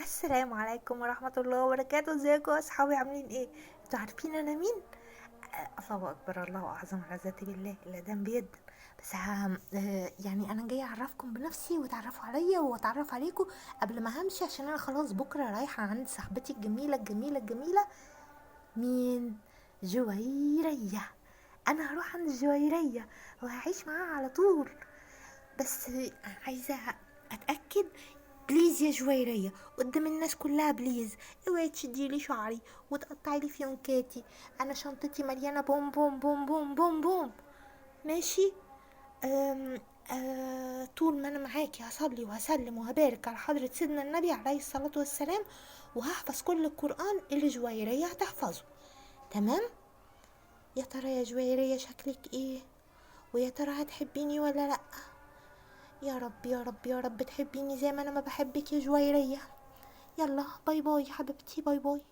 السلام عليكم ورحمة الله وبركاته. ازيكم يا اصحابي؟ عاملين ايه؟ انتوا عارفين انا مين؟ الله اكبر، الله اعظم، على ذاتي بالله الادم بيد. بس يعني انا جاية اعرفكم بنفسي وتعرفوا عليا واتعرف عليكم قبل ما همشي، عشان انا خلاص بكره رايحة عند صاحبتي الجميلة الجميلة الجميلة. مين؟ جويرية. انا هروح عند جويرية وهعيش معاها على طول، بس عايزه اتاكد. please يا جويرية قدام الناس كلها، please اوعي تشدي لي شعري وتقطعي لي فيونكاتي. انا شنطتي مليانة بوم بوم بوم بوم بوم بوم. ماشي؟ أم أه طول ما انا معاكي هصلي وهسلم وهبارك على حضرة سيدنا النبي عليه الصلاة والسلام، وهحفظ كل القرآن اللي جويرية هتحفظه. تمام؟ يا ترى يا جويرية شكلك ايه؟ ويا ترى هتحبيني ولا لأ؟ يا رب يا رب يا رب تحبيني زي ما انا ما بحبك يا جويرية. يلا bye bye يا حبيبتي، bye bye.